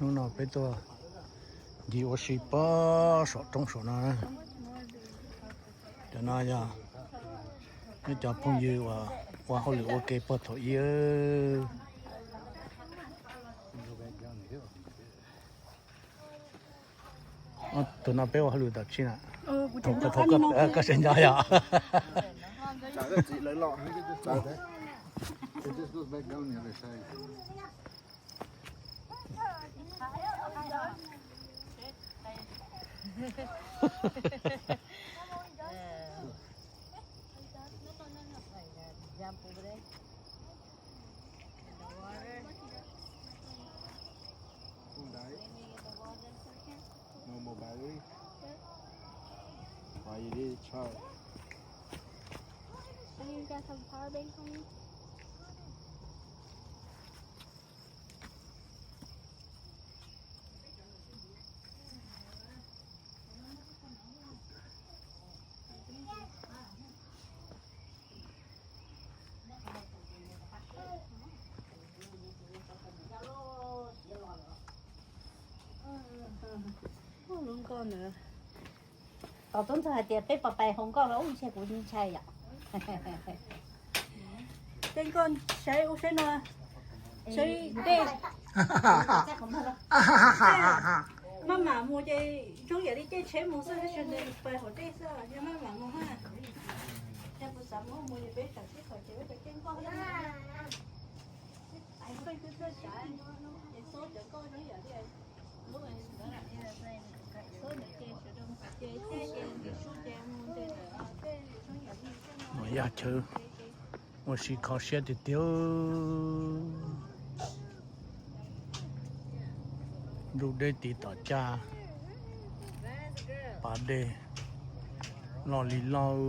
Hnub no peb tuaj ncig ua si pog saum roob saum no na. Cov no yog neb cov phooj ywg uas ua hauj lwm ua ke puag thaum ub. Tus no peb ua hauj lwm tom tsi na? Koj saib nco yog. Phone died? No more battery? Why you did charge? Oh, you got some power bank on you? Lub nkoj ntawd, tos tub ntxawg hais tias peb puas pais hauv nkoj los ub, ntshe kuv ntshai yom. Tej nkoj saib ub saib no, saib dej. Maj mam mus ces zoo yam li caij tsheb mus xwb, tab sis nws pais hauv dej xwb, yog maj mam mus ha. Yog kuv xav mus mus ces peb tsam sib qhov ces ua cov caij nkoj. Yaj chaw ua si kho siab tiag tiag. Ntuj deb tiv tom caj, pas dej loj li loj.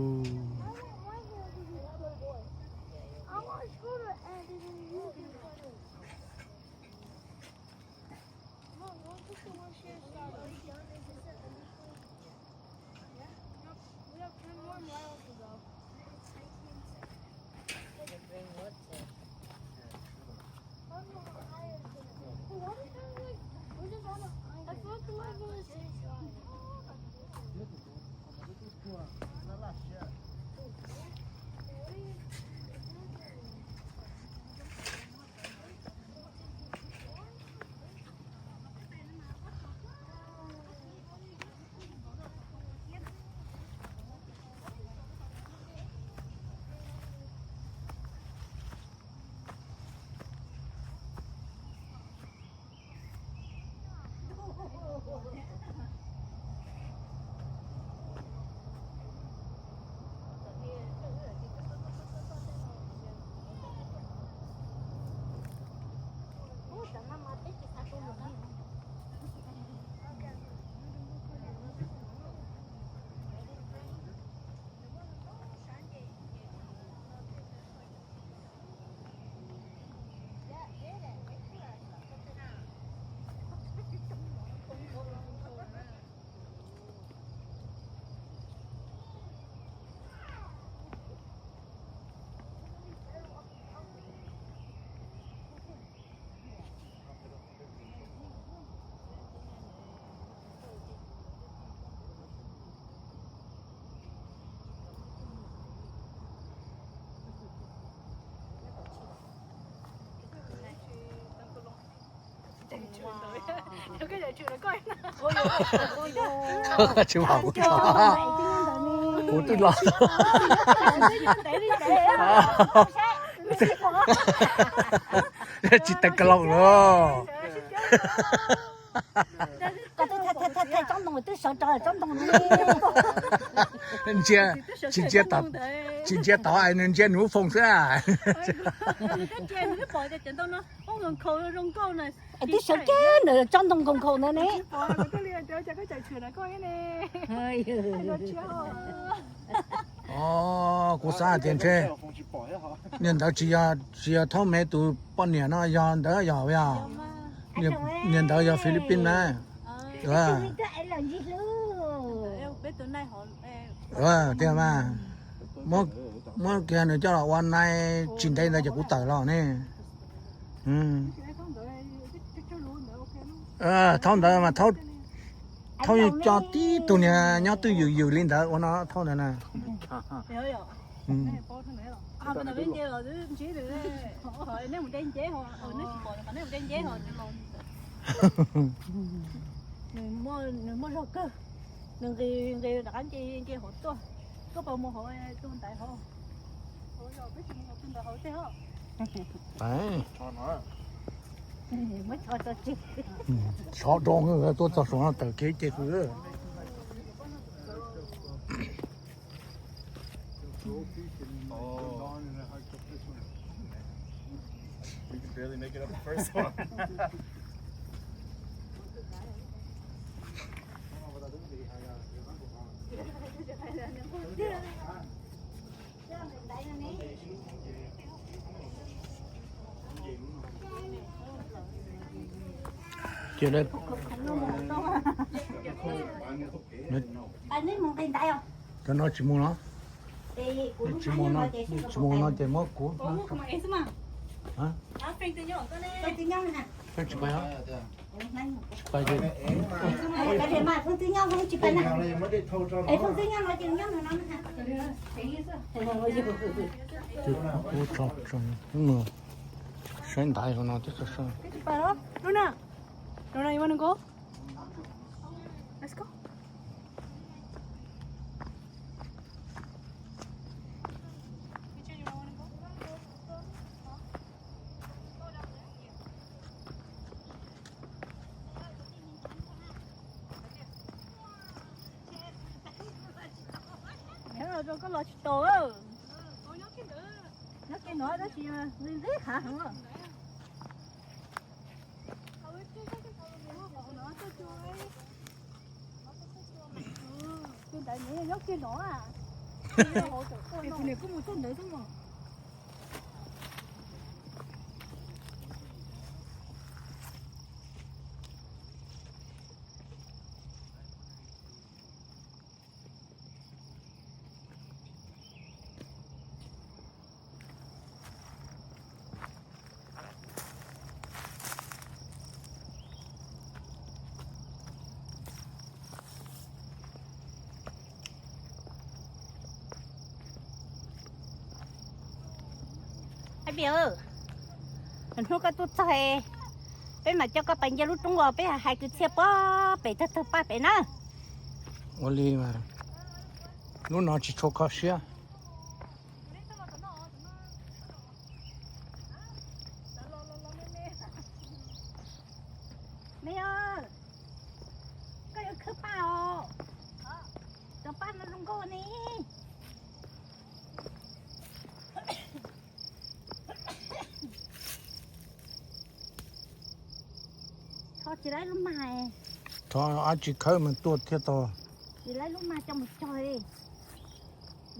Tsis pom kuv, kuv twb los. Tsis teev ka loos lawm. Tsob ntoo twb sawv rov tsob ntoo no. Ntsia, tsis ntsia tod, tsis ntsia tod es nws ntsia nws lub foos xwb. Twb sawv kiag ntawm tsob ntoo nkaus nkaus ntawd ne. Kuv xav hais tias ntshe niag ntawd tsis yog, tsis yog Thaub Mev tus poj niam no, yog ntawd yog, niag ntawd yog Philippines na. Tiag mas, muab kiag nws coj los ua nai tsis ntev ntawd ces kuv tawm los ne. Thaub ntawd mas thaub, thaub yeej coj tib tug niag nyob twj ywm ywm li ntawd ua no thaub ntawd na. Nws muaj zog kawg, nws nqis nqis rov qab nce nce hauv tuaj, koj puas mus hauv tus ntaiv hauv? Sov do tuaj txog saum no tawm kev ces kuv You can barely make it up the first one. Cia li. Cov no tsis mus no. Tsis mus no ces muab kuv. Tsis pais, tsis pais. Kuv tso, saib ntaiv no twb tso. Luna, Luna, you wanna go? Let's go. Nyob rau koj los tsis tau. Nyob kiag no tab sis nqis nqis hav heev. Tus ntawd nyob kiag no. Tus niam kuj mus txog ntawd xwb mas. Ab, hnub koj tuaj txog, peb mam coj koj pais nce lub roob uas peb hais kwv txhiaj pob pem tag tag paj pem na. Ua li mas, lub no tsis tshua kho siab. Me, koj yuav khawb paj os? Cov paj no zoo nkauj ne. Tsis laib lub mag. Tsis khawb mas tuaj thiaj tau. Tsis laib lub mag coj mus cog li.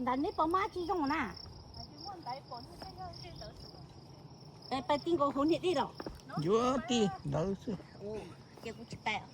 Ntawd neb puas muaj dab tsi zoo na? Pais ti nkaus hauv niam dej los? Yuav ti ntawd xwb. Ces kuv tsis pais.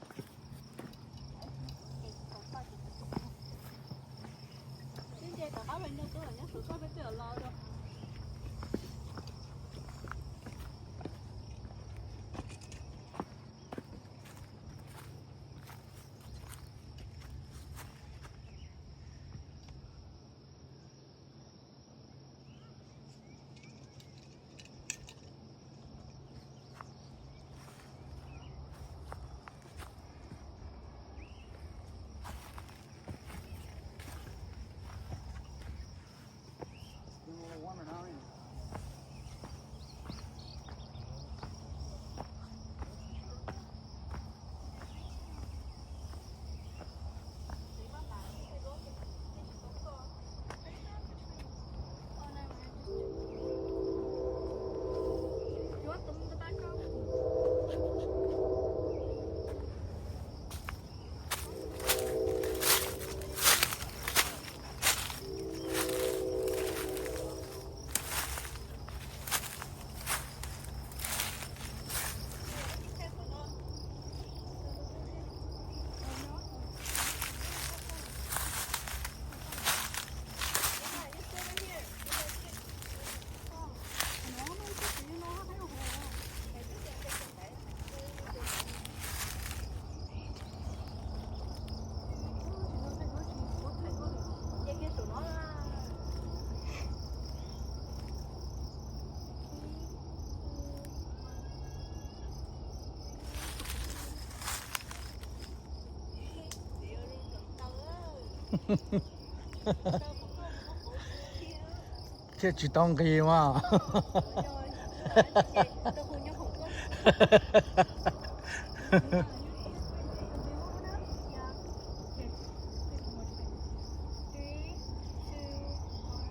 Thiaj tsis tau nqis mas.